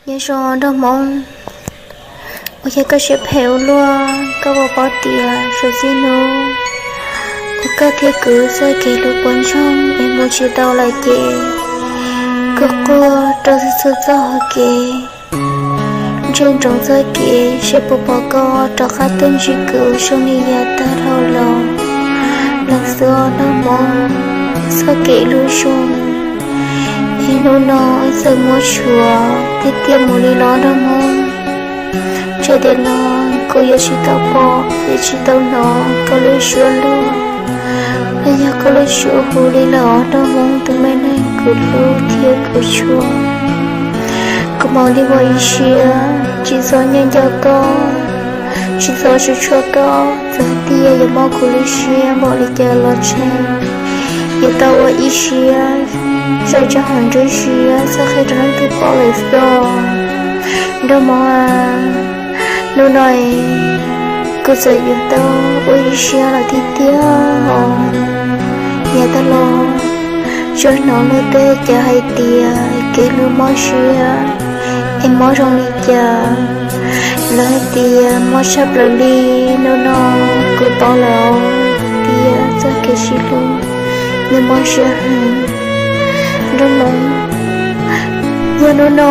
Nyob zoo nraug Hmoob, ua cas koj siab phem ua luaj? Koj puas paub tias suav txij hnub uas koj thiab kuv txoj kev hlub puas ntsoog es mus tsis tau lawm ces kuv quaj rau txhua txhua txoj hau kev, ntsia ntsoov txoj kev seb puas pom koj rov qab tuaj ntsib kuv zoo li yav tag dhau los lawm xwb os nraug Hmoob. Txoj kev hlub zoo es hnub no wb txawm muab tshuav tiag tiag mus li los nraug Hmoob. Ntshe tiam no kuv yuav tsis tau pom, yuav tsis tau hnov koj lub suab luag, los yog koj lub suab hu li lawm os nraug Hmoob, tus me neeg kuv hlub thiab kuv tshua. Kuv mam li ua ib siab tsis txhob nyob nco koj, tsis txhob tshua tshua koj. Txawm tias yuav mob kuv lub siab npaum li cas los ntshe yuav tau ua ib siab zam tso hauv nruab siab txhob qhia rau leej twg paub lawm xwb nraug Hmoob a. Hnub no kuv txawm yuav tau ua ib siab lawm tiag tiag os. Yav tag los tsuas hnov luag tej cov hais tias kev hlub mob siab es mob zoo li cas. Lawv hais tias mob tshaj plaws li, hnub no kuv paub lawm tias txoj kev sib hlub nws mob siab heev nraug Hmoob. Yog hnub no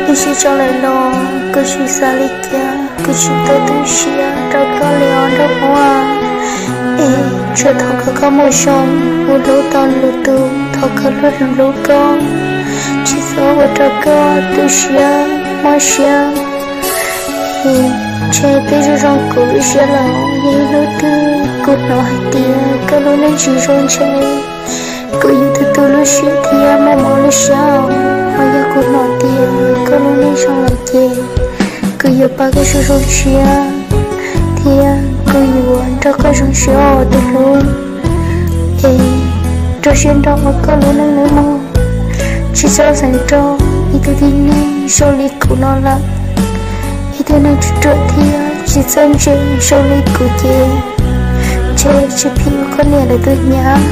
wb sib tso lawm los kuv tsis xav li cas, kuv tsis tau tu siab rau koj li os nraug Hmoob. Es tsuas thov kom koj mus zoo, ua hlub tau lwm tus, thov kom luag hlub hlub koj, tsis txhob ua rau koj tu siab mob siab. Es ntshe twb zoo zoo kuv lub siab lawm, yog ib hnub twg kuv hnov hais tias koj lub neej tsis zoo ntshe kuv yuav tu tu lub siab thiab mob mob lub siab os. Ho yog kuv hnov tias koj lub neej zoo lawm ces kuv yuav pab koj zoo zoo siab thiab kuv yuav nrog koj zoo siab os tus hlub. Es rau siab nrog ua koj lub neej nawb mog. Tsis txhob xeev rau ib tug tib neeg zoo li kuv no lawm. Ib tug neeg ruam ruam thiab tsis txawj ntse zoo li kuv ces ntshe tsis phim ua koj niam lawv tus nyab.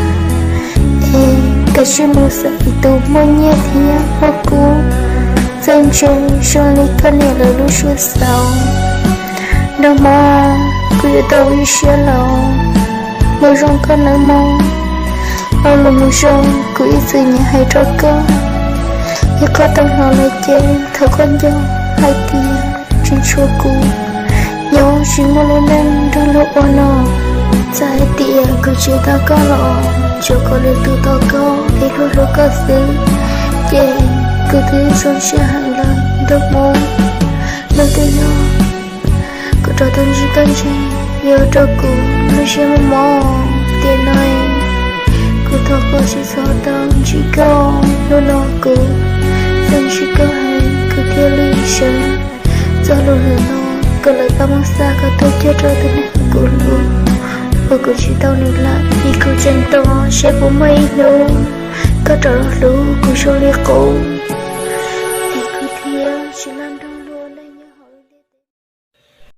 Es kav tsij mus xav ib tug muaj nyiaj thiab muaj kub, txawj ntse zoo li koj niam lawv lub siab xav. Nraug Hmoob, kuv yuav tau ua ib siab lawm, mus zoo koj nawb mog. Ua lus mus zoo kuv ib txwm nyiam hais rau koj, yog koj tau hnov lawm ces thov koj nco hais tias tsis ntshua kuv, nyob tsis muaj lub neej nrog luag ua no. Txawm hais tias kuv tsis tau koj los tsuas kom lwm tus tau koj es luag hlub koj xwb, ces kuv twb zoo siab heev lawm nraug Hmoob. Yog twb yog kuv rov tau ntsib koj ntshe yuav rau kuv lub siab mob mob tiam no. Kuv thov koj tsis txhob tau ntsib koj, hnub no kuv txawm ntsib koj heev kuv thiaj li sawv txog lub hwm no kom lawv pab muab xa kom tuaj cuag rau tus neeg uas kuv hlub, uas kuv tsis tau nws lawm, vim kuv tseem tos seb puas muaj ib hnub koj rov los hlub kuv zoo li qub.